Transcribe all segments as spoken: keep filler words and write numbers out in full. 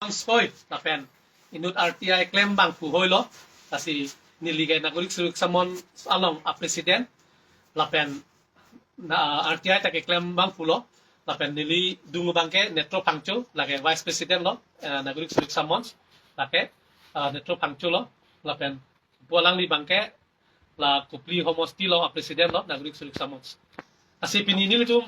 Soi, lapen inut R T I klem abangphu hoi lo, lasi neli ke Nagorik Surek Samon along a president, lapen na R T I ta keklem abangphu lo, lapen neli dung abang ke Netro Phangcho, lake vice president lo, eh, Nagorik Surek Samon, lake, eh, Netro Phangcho lo, lapen pu alangli abang ke la Kopili homosti lo a president lo, Nagorik Surek Samon. Lasi pini nelitum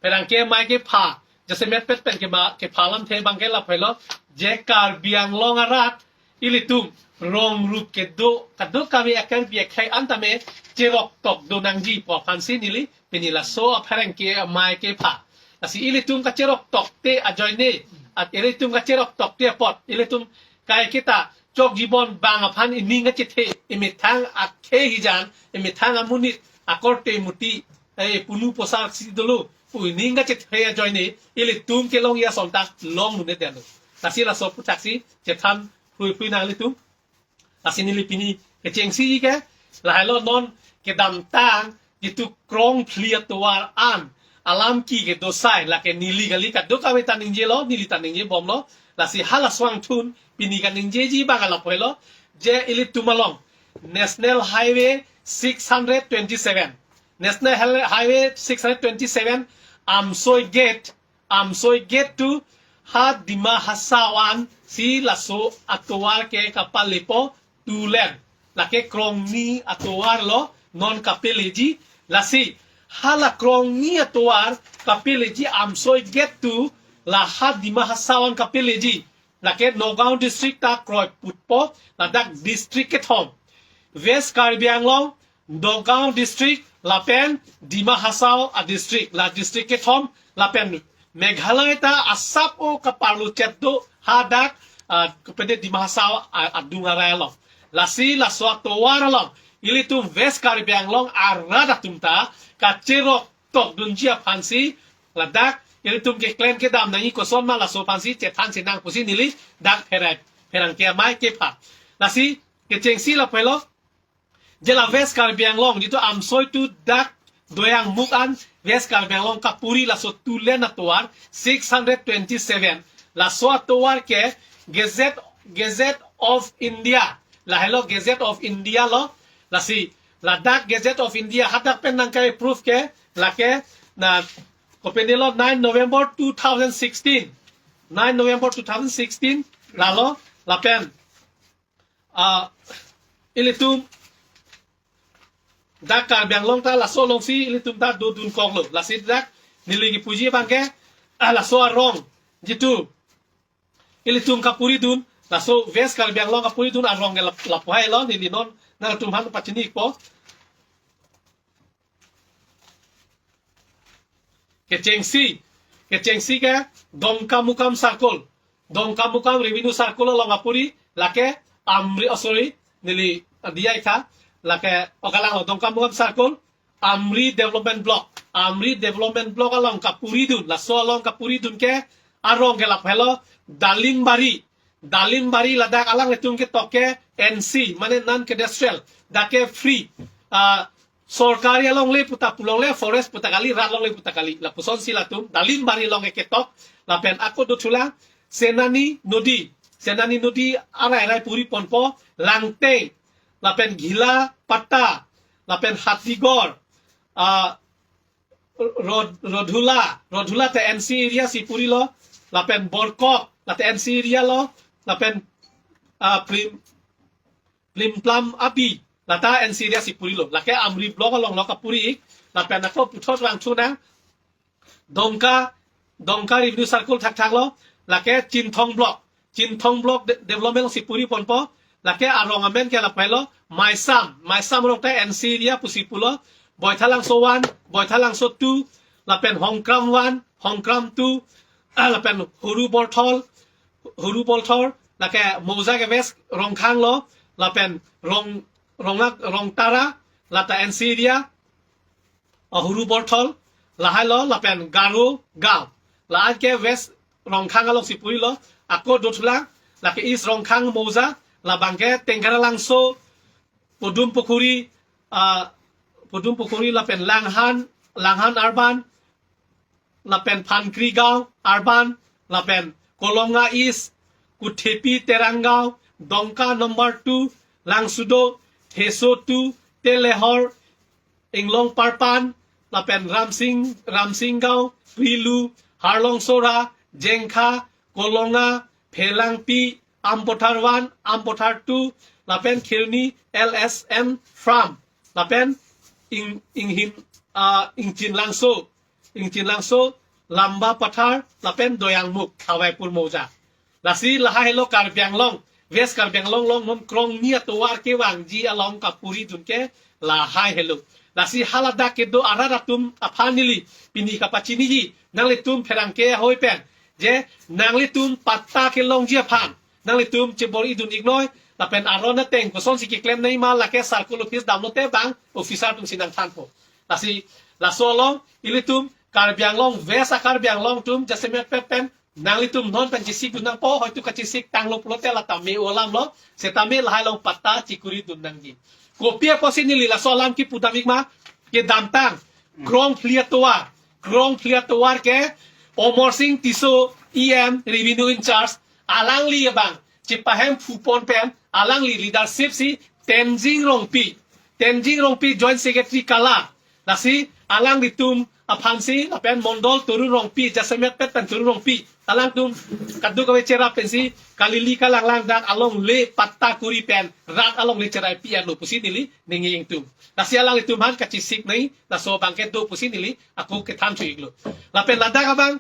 pherangke amei kepha, jasemet pet pen kema, kepha alamthe abang ke lapu helo, je Karbi Anglong arat ilitum rong rup kedo, kadokave a-Karbi akhei an tame cheroktok do nangji pu aphansi neli pini laso apherangke amei kepha. Lasi ilitum kacheroktok te ajoine, at ilitum kacheroktok te apot, ilitum kai kita chokjibon bang aphan ining kachethe, imethang akhei hijan, imethang amonit, akorte muti, eh, punu posar si dolo pu ining kachethe ajoine, ilitum kelongji ason ta long un-edetlo. Lasi laso aphuthaksi chethan phruiphrui nanglitum. Lasi neli pini kechengsi ke, lahelo non kedamtang jitu krongphli atovar an alam ki kedo asai, lake neli kali, kadokave ta ningjelo, neli ta ningjebomlo. Lasi hala asonthot pini kaningjeji abang ke lapu helo, je ilitum along National Highway six hundred twenty-seven, National Highway six hundred twenty-seven, Amsoi Gate, Amsoi Gate to ha Dima Hasao ansi laso atovar ke kapalepo two lane. Lake krongni atovar lo non kapeleji. Lasi hala krongni atovar kapeleji Amsoi Gate to la ha Dima Hasao an kapeleji, lake Nagaon district ta kroiputpo, ladak district kethom, West Karbi Anglong, Nagaon district lapen Dima Hasao a district, la district kethom, lapen Meghalaya ta asap o kaparlu chet do hadak, ah, kopine Dima Hasao a-, adung arai along. Lasi laso atovar along ilitum West Karbi Anglong arat atum ta kacheroktok dunji aphansi ladak ilitum keklem kedam nangji, kosonma laso aphansi chethan sinang pusi neli dak pherai, pherangke amei kepha. Lasi kechengsi lapu helo, je la West Karbi Anglong jitu Amsoi to dak Doyangmukh an West Karbi Anglong kapuri laso two lane atovar six hundred twenty-seven. Laso atovar ke Gazette, Gazette of India, lahelo Gazette of India lo. Lasi ladak Gazette of India hadak pen nangkai-approve ke, lake na kopine lo, nine November two thousand sixteen, nine November two thousand sixteen lalo, lapen ah, ilitum dak Karbi Anglong ta laso alongsi ilitum ta dodunkoklo. Lasi dak neli kipuji abang ke, ah, laso arong jitu ilitum kapuridun, laso West Karbi Anglong kapuridun arong ke lap-, lapu helo, neli non nangtum aphan pachinipo. Kechengsi, kechengsi ke Dongkamukam Circle, Dongkamukam Revenue Circle along kapuri, lake Amri, oh, sorry, neli diya ikha, lake, oh, kalang lo, Dongkamukam Circle, Amri Development Block, Amri Development Block along kapuridun, laso along kapuridun ke arong ke lapu helo Dalimbari, Dalimbari, ladak alanglitum ketok ke N C, mane non cadastral, dak ke free. Ah, sorkari alongle puta pulongle, forest puta kali, rat alongle puta kali. Lapusonsi latum Dalimbari along ketok, lapen ako dothulang Senani Nodi, Senani Nodi arai arai puri ponpo, Langteng, lapen Ghila Patta, lapen Hatigor, ah, Rod-, Rodhula, Rodhula ta N C area si purilo, lapen Borkok, la ta N C area lo, lapen, ah, Plim, Plimplam Api, la ta N C area si purilo. Lake Amri block along lo kapuri, lapen ako puthot rangchuna, Dongka, Dongka Revenue Circle thakthak lo, lake Chinthong block, Chinthong block de-, development si puri ponpo, lake arong amen ke lapu helo, Maisam, Maisam rong ta N C area pusi pulo, Boithalangso one, Boithalangso two, lapen Hongkram one, Hongkram two, ah, lapen Huru Borthol, Huru Borthol, lake Mouza ke West Rongkhang lo, lapen Rong, Rongak, Rongtara, la ta N C area, ah, Huru Borthol, lahai lo, lapen Garo Gaon. La-an ke West Rongkhang along si purilo, ako dothulang, lake East Rongkhang Mouza, labang ke Tengkaralangso, Podum Pukhuri, ah, Podum Pukhuri lapen Langhan, Langhan Urban, lapen Phankri Gaon Urban, lapen Kolonga East, Kuthepi Teranggaon, Dongka number two, Langsudo, Theso two, Telehor, Inglong Parpan, lapen Ramsing, Ramsinggaon, Prilu, Harlong Sora, Jengkha, Kolonga, Phelangpi, Ampothar one, Ampothar two, lapen Khirni, L S M Farm, lapen Ing, Inghin, ah, Ingchinlangso, Ingchinlangso, Lamba Pathar, lapen Doyangmukh, Khawaipur Mouza. Lasi lahai helo Karbi Anglong, West Karbi Anglong along non krongni atovar kevangji along kapuri dun ke lahai helo. Lasi haladak kedo arat atum aphan neli pini kapachiniji, nanglitum pherangke ahoi pen, je nanglitum patta kelongji aphan nanglitum chebor-i dun iknoi, lapen aron ateng kosonsi keklem nangji ma lake circle office damlote bang officer atumsi nangthanpo. Lasi laso along ilitum Karbi Anglong, West a-Karbi Anglong atum jasemet pet pen nanglitum non pen chesik dun nangpo, hoitu kachesik tanglo pulote la tame alam lo, setame lahai along patta chekuri dun nangji. Kopi apotsi neli laso alam kipu dam ik ma, kedamtang krongphli atovar, krongphli atovar ke Amarsing Tisso E M, Revenue in charge, alangli abang chepahem phupon pen alangli leadership si Tensing Rongpi, Tensing Rongpi Joint Secretary Kala, lasi alanglitum aphansi lapen Mondol Torun Rongpi, jasemet pet pen Torun Rongpi, alangtum kadokave cherap pensi kalili kalanglang dak alongle patta kuri pen rat alongle cherai pi-etlo pusi neli ningje ingtung. Lasi alanglitum aphan kachesik nangji laso abang kedo pusi neli ako kethan cho iklo. Lapen ladak abang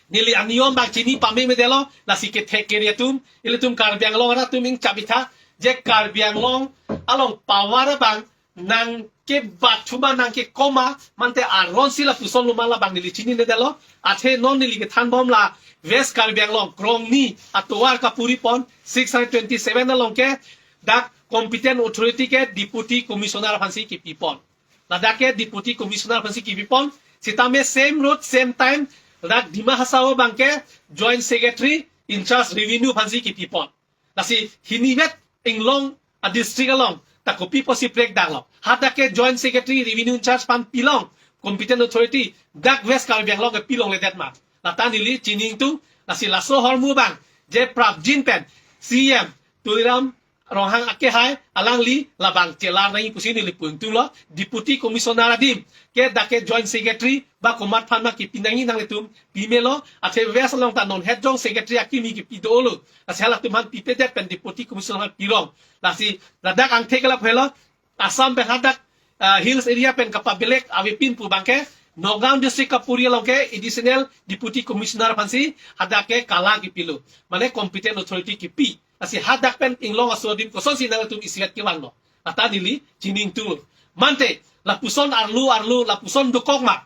neli aniyom abang chini pame medetlo, lasi kethek kere atum, ilitum Karbi Anglong arat atum ingchap itha, je Karbi Anglong along power abang nangkebat thu ma nangkekom ma, mante aronsi lapuson lo ma labang neli chininedetlo. Athe non neli kethanbom la West Karbi Anglong krongni atovar kapuri pon, six hundred twenty-seven along ke dak competent authority ke Deputy Commissioner aphansi kipipon. Ladak ke Deputy Commissioner aphansi kipipon. Sitame same road, same time, ladak Dima Hasao abang ke Joint Secretary in charge Revenue aphansi kipipon. Lasi hinivet inglong a-district along ta kopi apotsi prekdaklo? Hadak ke Joint Secretary Revenue in charge aphan pilong, competent authority, dak West Karbi Anglong ke pilongledet ma? Lata neli chini ingtung. Lasi laso ahormu abang je prapjin pen C M Tuliram Ronghang akehai alangli labang chelar nangji pusi neli pu ingtunglo. Deputy Commissioner adim ke dak ke Joint Secretary ba komat aphan ma kipi nangji, nanglitum pimelo. Athe West along ta non het jong Secretary akimi kipi dolo. Lasi halatum aphan pipedet pen Deputy Commissioner aphan pirong. Lasi ladak angthek ke lapuhelo, Assam pen hadak, ah, hills area pen kapabelek avepin pu abang ke Nagaon district kapuri along ke Additional Deputy Commissioner aphansi hadak ke Kala kipilo, mane competent authority kipi. Lasi hadak pen inglong aso adim kosonsi nanglitum isivet kevanglo, lata neli chini ingtunglo. Mante lapuson arlo arlo lapuson dokok ma?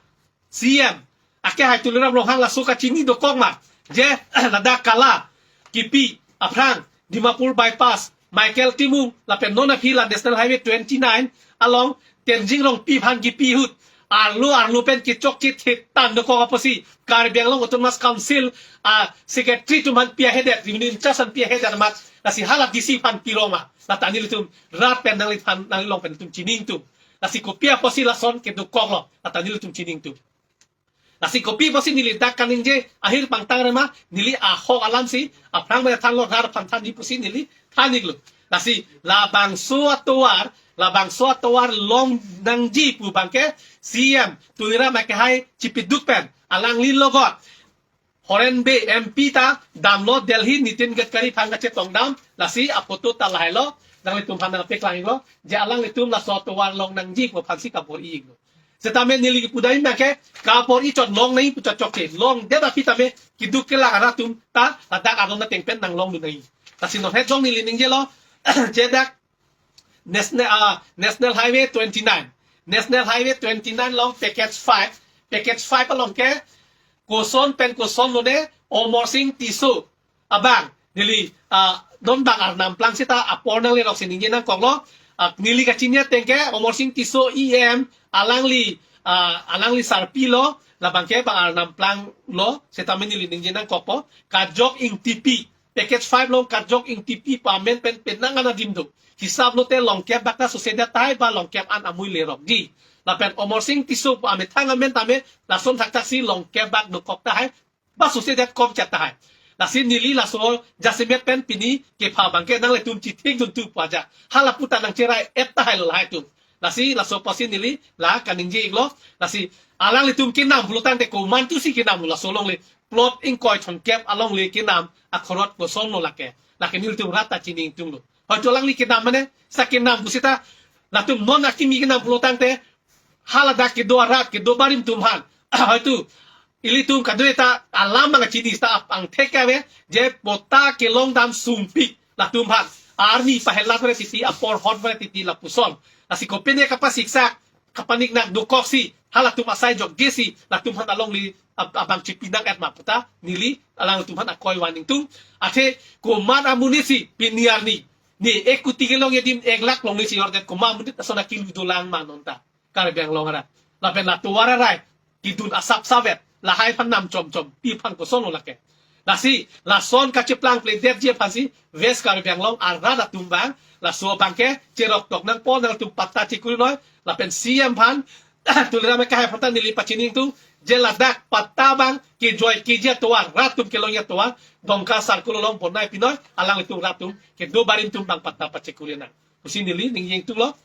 C M akehai Tuliram Ronghang laso kachini dokok ma, je ladak Kala kipi aphrang Dimapur Bypass, Michael Timung, lapen non aphi la National Highway twenty-nine along Tensing Rongpi aphan kipi ahut arlo arlo pen kechokche thetan dokok apotsi Karbi Anglong Autonomous Council a-secretary atum aphan pi-ahedet, Revenue in charge aphan pi-ahedet amat, lasi hala D C aphan pirong ma? Lata nelitum rat pen nangliphan, nanglilong pen nelitum chini ingtung. Lasi kopi apotsi lason kedokoklo, lata nelitum chini ingtung. Lasi kopi apotsi neli dak kaningje ahir pangtang re ma? Neli ahok alamsi, aphrang mane thanlo, rat aphan thanji pusi neli than iklo. Lasi labangso atovar, labangso atovar long nangji pu abang ke C M Tuliram akehai chipiduk pen alangli logot Horen Bey M P ta damlo, Delhi Nitin Gadkari aphan kachetong dam, lasi a-photo ta lahai lo, nanglitum aphan nangpeklang iklo, je alanglitum laso atovar long nangji pu aphansi kabor-i iklo. Setame neli kipu dam ik ma ke kabor-i chot long nangji pu chot chokche. Longdet aphi tame keduk kelang arat atum ta ladak aron ateng pen nanglong dun nangji. Lasi non het jong neli ningjelo, je dak National, ah, National Highway twenty-nine. National Highway twenty-nine along package five. Package five along ke koson pen koson lone Amarsing Tisso abang neli, ah, non bang arnam plang seta apor nanglerok si ningje nangkoklo. Ah, neli kachini ateng ke Amarsing Tisso E M alangli, ah, alangli sarpilo, labang ke bang arnam planglo, setame neli ningje nangkokpo. Kajok Ingtipi, package five along Kajok Ingtipi pu amen pen penang an adim do. Hisap lote Longkep bak ta sosedet tahai ba Longkep an amui lerokji. Lapen Amarsing Tisso pu amethang amen tame lason thakthak si Longkep bak dokok tahai ba sosedet komchet tahai. Lasi neli laso jasemet pen pini kepha abangke nanglitum chithik duntu pu ajat. Hala puta nangcherai-et tahai lo lahai atum. Lasi laso apotsi neli la kaningje iklo. Lasi alanglitum kenam pulotangte komantusi kenam lo laso alongle plot ingkoi thomkep alongle kenam akhorot kosonlo lake. Lake nelitum rat ta chini ingtunglo. Hoito alangli kenam mane, sa kenam pusita latum non akimi kenam pulotangte haladak kedo arat kedo barim atum aphan. Hoito ilitum kadokave ta alam abang chini seta apangthek kave je patta kelongdam sumpik latum aphan. Arni pahelat vare titi, apor hot vare titi lapuson. Lasi kopine kapasiksak kapaniknak dokoksi halatum asai jokjesi latum aphan alongle ab-, abang chipi nang-et ma puta neli alangtum aphan akoi van ingtung. Athe komat amonit si pini arni ne ek kuti kelong adim ek lakh longle si ordet komat amonit ason akilu dolang ma non ta Karbi Anglong arat. Lapen la tovar arai kidun asap savet lahai aphan nam chomchom pi aphan kosonlo lake. Lasi lason kacheplangpledetji aphansi West Karbi Anglong arat atum abang laso abangke cheroktok nangpo, nangtum patta chekuri noi. Lapen C M aphan Tuliram akehai aphan ta neli pachini ingtung je ladak patta abang kejoikeji atovar, rat atum kelongji atovar Dongka circle along bonai pinoi, alanglitum rat atum kedo barim atum abang patta pachekuri nang pusi neli ningje ingtunglo.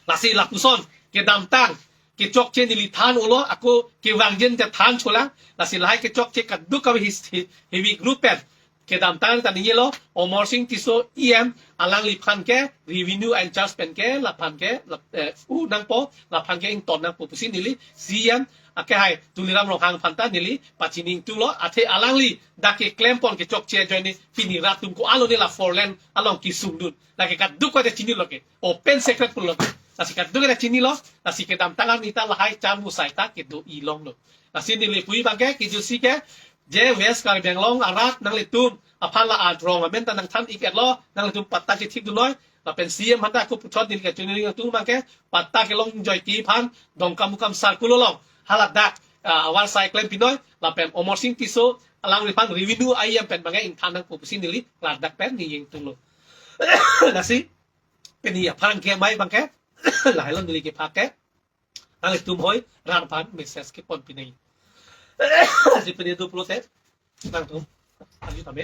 Lasi lapuson kedamtang kechokche neli than-olo, ako kevangji ta than cholang. Lasi lahai kechokche kadokave his-, he-, heavy group pen kedamtang ta ningjelo, Amarsing Tisso E M alangliphan ke revenue in charge pen ke laphan ke lap-, eh, u nangpo, laphan ke ington nangpo pusi neli C M akehai Tuliram Ronghang aphan ta neli pachini ingtunglo. Athe alangli dak keklempon kechokche ajoine pini rat atum ko-an lone la four lane along kesungdun. Lake kadokave ta chinilo ke. Open secret pulo. Lasi kadokave ta chinilo. Lasi kedamtang arni ta lahai charmu sai ta kedo-i longlo. Lasi neli pu abangke kejutsi ke je West Karbi Anglong arat nanglitum aphan la adrong amen ta nangthan ik-etlo, nanglitum patta chithik dun noi. Lapen C M aphan ta ako puthot neli kachini ingtung abangke patta kelongjoike aphan Dongkamukam circle along haladak, ah, avarsai klem pinoi. Lapen Amarsing Tisso alangliphan revenue E M pen abangke ingthan nangpo pusi neli ladak pen ningje ingtunglo. Lasi pini aphan ke mai abangke lahai lo neli kepha ke. Nanglitum hoi rat aphan message kepon pinai. Lasi pini do pulote nangtum arju tame.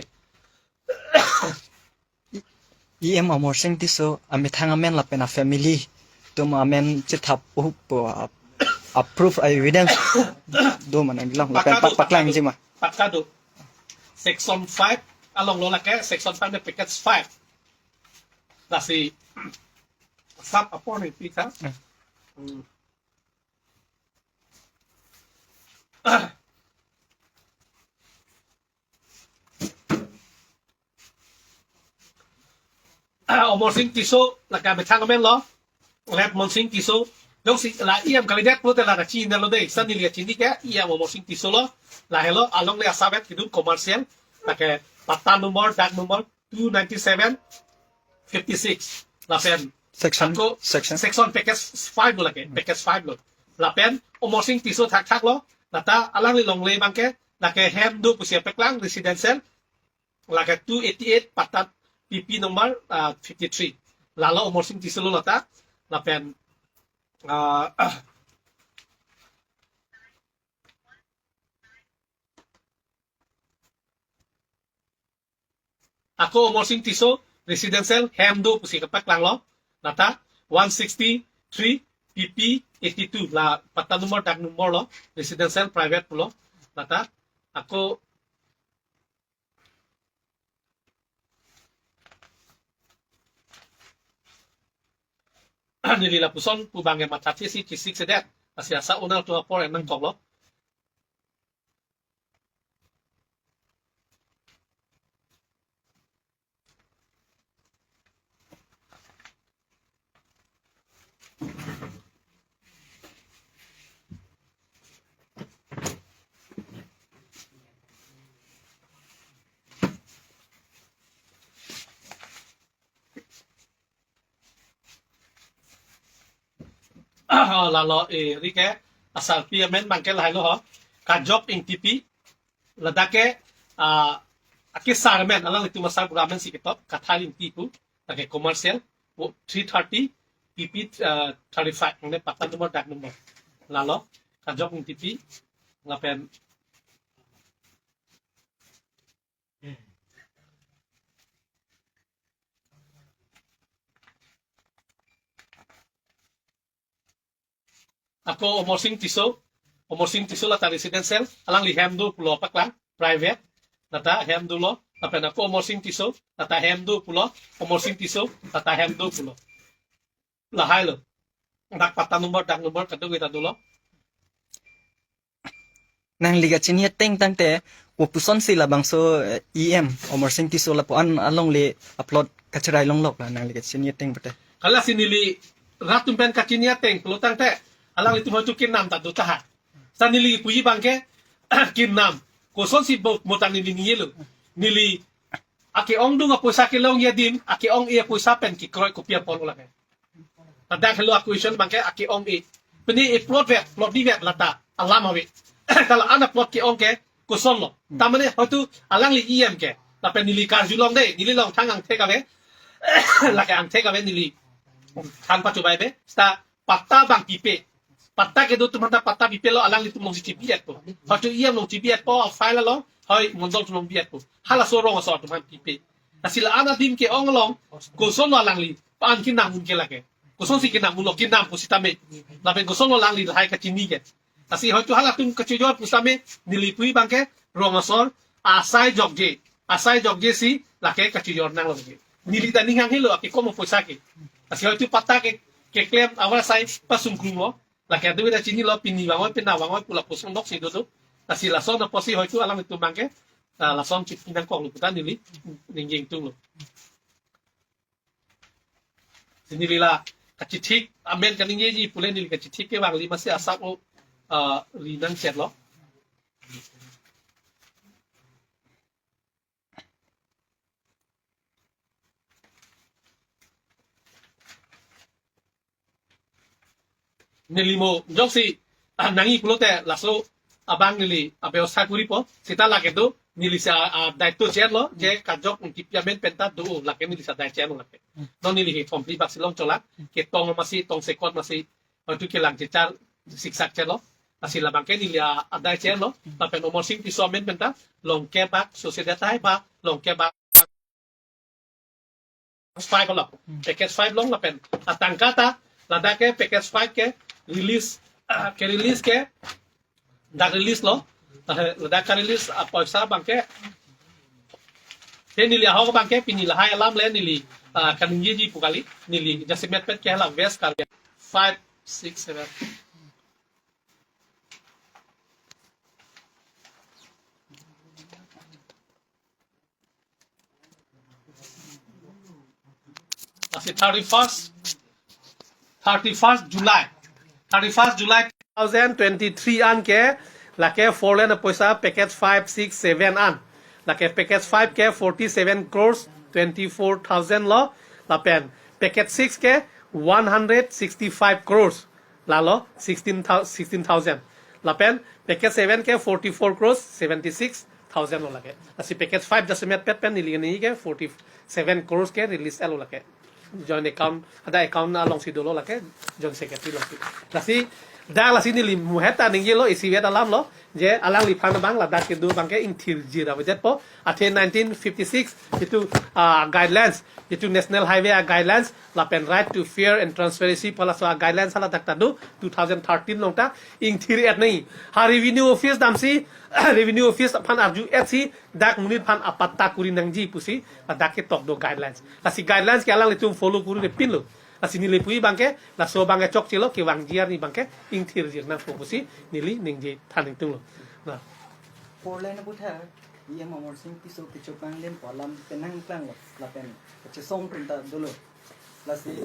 E M Amarsing Tisso amethang amen lapen a family atum amen chethap uhup po a, a proof, a evidence do ma nangji lang lapen pakka do, paklangji ma. Pakka do. Section five along lo lake, section five ne package five. Lasi sap apor ne pi tha. Hmm. Hmm. Ah, Amarsing Tisso lake amethang amen lo. Late Amarsing Tisso. Jongsi la E M kalidet pulote la kachinilo dei. Sa neli kachini ke E M Amarsing Tisso lo. Lahelo alongle asavet kedun commercial. Lake patta number, dag number two ninety-seven fifty-six. Lapen section, ako section, section package five lo lake, package five lo. Lapen Amarsing Tisso thakthak lo. Lata alangli longle abangke lake hem do pusi paklang residential. Lake two eighty-eight patta P P number, ah, fifty-three. Lalo Amarsing Tisso lo lata. Lapen, ah, ako Amarsing Tisso residential hem do pusi kapaklanglo. Lata one sixty-three P P eighty-two la patta number, dag number lo, residential private pulo. Lata ako neli lapuson pu abangke mathathesi chesik sedet. Lasi asa unal tu apor enang koklo. Ah, lalo, eh, ri ke asarpi amen abangke lahai lo ho. Kajok Ingtipi, ladak ke, ah, akesar amen, alanglitum asar pura amen si ketok, Kathar Ingti pu, lake commercial, wo three thirty, P P, ah, thirty-five, ne patta number, dag number. Lalo, Kajok Ingtipi, lapen Ako Omor Sing Tisso, Omor Sing Tisso lata residential, alangli hem do pulo paklang, private, lata hem dolo, lapen ako Omor Sing Tisso, lata hem do pulo, Omor Sing Tisso, lata hem do pulo. Lahai lo. Dak patta number, dak number, kadokave ta dolo. Nangli kachini ateng tangte, kopuson si labangso, eh, E M, Omor Sing Tisso lapu-an alongle a-plot kacherai longlok la, nangli kachini ateng pute. Kalasi neli rat atum pen kachini ateng pulo tangte, alanglitum hoitu kenam ta do taha. Sa neli puji abangke, kenam. Kosonsi bo mutang neli ningje lo. Neli ake-ongdung apoisa kelongji adim, ake-ong-e apoisa pen kekroi kopi apot lo lake. Ladak helo a-question abangke ake-ong-e. Pini e-plot vet, plot di vet lata alam ave. Kala ana plot ke-ong ke koson lo. Tamane hoitu alangli E M ke. Lapen neli karjulong de, neli along thang angthek ave. Lake angthek ave neli. Thang pachobai ave. Seta patta abang pipe. Patta kedo atum aphanta patta pipe lo, alanglitum alongsi chibi-etpo. Hoitu E M along chibi-etpo, file along, hoi mondol atum along bi-etpo. Halaso rong asor atum aphan pipe. Lasi la-an adim ke-ong along, koson lo alangli, pa-an kenam un ke lake. Kosonsi kenam un lo, kenam pusitame. Lapen koson lo alangli lahai kachini ke. Lasi hoitu halatum kachejor pusitame, neli puji abangke, rong asor, asai jokje. Asai jokje si, lake kachejor nanglo lake. Neli ta ning hanghe lo, ake komo poisa ke. Lasi hoitu patta ke, keklem, awa sai, pasung krung lo. Lake adu ta chinilo, pini vangoi, pina vangoi, pu lapuson dok si dodo. Lasi lason apotsi hoitu alanglitum abangke, ah, lason chit pinang kok lo puta neli, ningje ingtung lo. Si neli la kachithik, amen kaningjeji pule neli kachithik ke vangli masi asap o, ah, ri nangchet lo. Neli mo jongsi, ah, nangji pulote laso abang neli abewastha koripo, seta lake do, neli si a, a, daito chen lo, je kajok nangkipi amen penta do, lake neli si adai chen lo lake. Non neli he thomphli bak si long chola, ketong masi, tong sekot masi, hoitu kelang chechar siksak chen lo, lasi labangke neli a, adai chen lo, lapen Omor Sing Tisso amen penta, longke bak, sose datai ba, longke bak, five lo. Hmm. Package five long lapen. Atangka ta, ladak ke package five ke release, ah, ke release ke, dak release lo. Ladak ka release, ah, poisa abangke. He neli ahok abangke, pini lahai alam le neli, ah, kaningjeji pu kali, neli jasemet pet ke hala West Karbi. Five, six, seven. Lasi thirty-first, thirty-first July. Thirty-first July two thousand twenty-three an ke, lake four lane apoisa package five, six, seven an. Lake package five ke forty-seven crores twenty-four thousand lo, lapen package six ke one hundred sixty-five crores. Lalo sixteen thou-, sixteen thousand. Lapen package seven ke forty-four crores seventy-six thousand lo lake. Lasi package five jasemet pet pen neli kani ke forty-seven crores ke release lo lake. Joint account, ada account alongsi dolo lake, joint secretary alongsi. Lasi dak lasi neli muheta ningjelo isivet alam lo, je alangliphan abang ladak kedo abangke ingthirjir avedetpo, athe nineteen fifty-six itu, ah, guidelines, itu National Highway a-guidelines, lapen Right to Fair and Transparency pu laso a-guidelines hala dak ta do, two thousand thirteen along ta ingthir-et nangji. Ha revenue office damsi, revenue office aphan arju-et si, dak monit aphan apatta kori nangji pusi, ladak ketok do guidelines. Lasi guidelines ke alanglitum follow kori-re pinlo. Lasi neli puji abangke, laso abangke chokche lo, kevangji arni abangke, ingthirjir nangpo pusi, neli ningje than ingtunglo. Na. Four lane aputhak, E M Amarsing Tisso kechoklang lempo alam penang klanglo, lapen kachesong atum ta dolo. Lasi,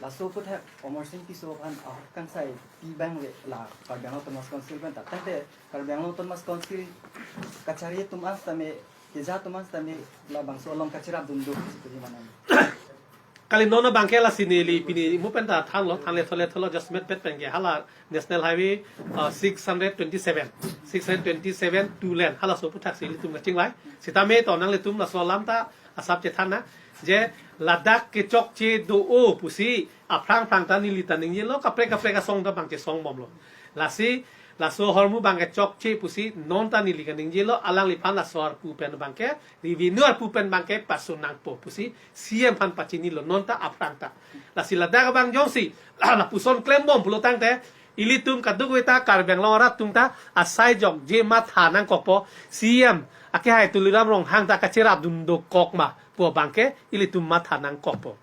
laso aputhak Amarsing Tisso aphan ahok kangsai pi abang ave la Karbi Anglong Autonomous Council pen ta. Tangte Karbi Anglong Autonomous Council kachari atum an sitame, keja atum an sitame labangso along kacherap dun do, seperti mana? Kali non abangke lasi neli pini mo pen ta thanlo, thanle thole tholo jasemet pet pen ke hala National Highway, uh, six hundred twenty-seven, six hundred twenty-seven two lane, halaso aputhak si ilitum kachingvai. Sitame to nanglitum laso alam ta asap chethan nang, je ladak kechokche do-o pusi aphrang phrang ta neli ta ningjelo, kaprek kaprek asong ta abang chesong bomlo. Lasi, laso ahormu abangke chokche pusi non ta neli kaningjelo, alangliphan laso arpu pen abangke, revenue arpu pen abangke pasun nangpo pusi C M aphan pachinilo non ta aphrang ta. Lasi ladak abang jongsi, lapuson klem bom pulo tangte, Ilitum kadokave ta Karbi Anglong arat atum ta asai jokje matha nangkokpo, C M akehai Tuliram Ronghang ta kacherapdun dokok ma pu abangke ilitum matha nangkokpo.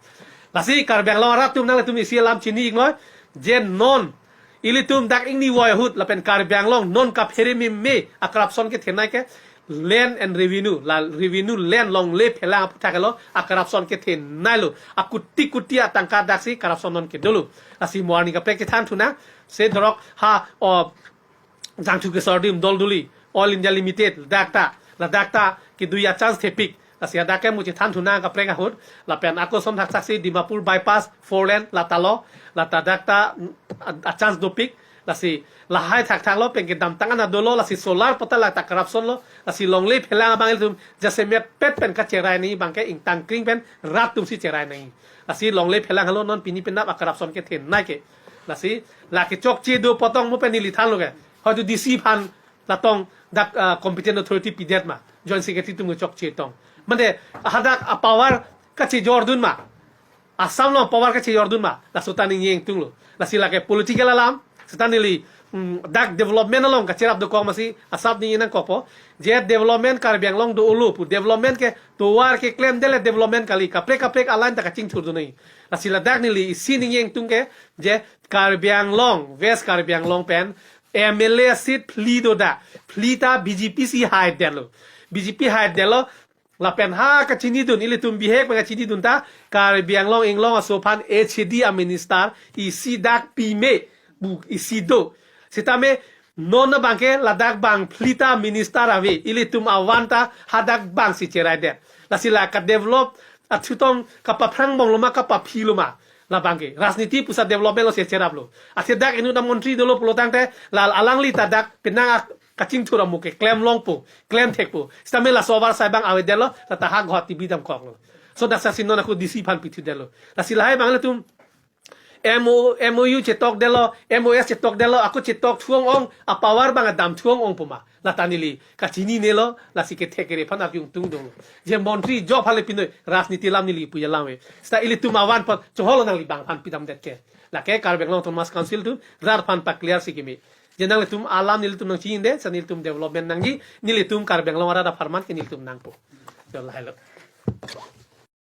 Lasi Karbi Anglong arat atum, nanglitum isi alam chini-iknoi, je non ilitum dak ingni voi ahut lapen Karbi Anglong non kaphere meme a-corruption kethenei ke land and revenue, la revenue, land longle phelang aphuthak lo a-corruption kethenei lo, a kuti kuti atangka daksi corruption non kedolo. Lasi mo arni kaprek chethan thunang, se dorok ha, o, Jangthu Kesor Adim Dolduli, Oil India Limited, dak ta, ladak ta kedo a-chance thepik. Lasi hadak ke mo chethan thunang kaprek ahut, lapen ako ason thakthak si Dimapur bypass four lane lata lo, lata dak ta, mm, a, a-chance dopik. Lasi lahai thakthak lo, pen kedamtang an ta dolo, lasi solar pu ta lata corruption lo, lasi longle phelang abang ilitum jasemet pet pen kacherai nangji abangke ingtang kring pen rat atum si cherai nangji. Lasi longle phelang helo non pini penap a-corruption kethenei ke. Lasi lake chokche do potong mo pen neli thanlo ke. Hoitu D C aphan latong dak, ah, competent authority pidet ma, Joint Secretary atum chokche tong. Mane hadak a-power kachejordun ma, Assam along power kachejordun ma, laso ta ningje ingtunglo. Lasi lake political alam, seta neli, mm, dak development along kacherap dokok masi asap ningje nangkokpo. Je development Karbi Anglong do-olo pu, development ke tovar keklemdetlo, development kali, kaprek kaprek a-line ta kachingthurdun nangji. Lasi ladak neli isi ningje ingtung ke, je Karbi Anglong, West Karbi Anglong pen M L A seat phli do dak, phli ta B J P si haidetlo. B J P haidetlo, lapen ha kachinidun, ilitum bihek pen kachinidun ta, Karbi Anglong inglong aso aphan H A D a-minister isi dak pime pu isi do. Sitame non abangke ladak bang phli ta minister ave, ilitum avan ta hadak bang si cheraidet. Lasi la ka-develop athutong kapaphrang bom lo ma, kapaphi lo ma, labangke rajniti pusi development lo si cheraplo. Athe dak inut amontri dolo pulo tangte, la alangli ta dak penang ak kachingthur amu ke klem longpo, klem thekpo. Sitame laso avarsai bang avedetlo, lata ha Guwahati bidamkoklo. So dak sasi non ako D C aphan pithudetlo. Lasi lahai bang ilitum M O, M O U chetokdetlo, M O S chetokdetlo, ako chetok thu ong-ong, a-power bang adam thu ong-ongpo ma, lata neli kachinine lo, lasi kethek kere aphan arjung tungdung. Je montri jok aphan le pinoi, rajniti alam neli puji alam ave. Seta ilitum avan apot choholo, nangli bang aphan pidamdet ke. Lake Karbi Anglong Autonomous Council atum rat aphan pa-clear si keme. Je nanglitum alam nelitum nangchinine, seta nelitum development nangji, nelitum Karbi Anglong arat apharman ke nelitum nangpo. Jo, lahai lo.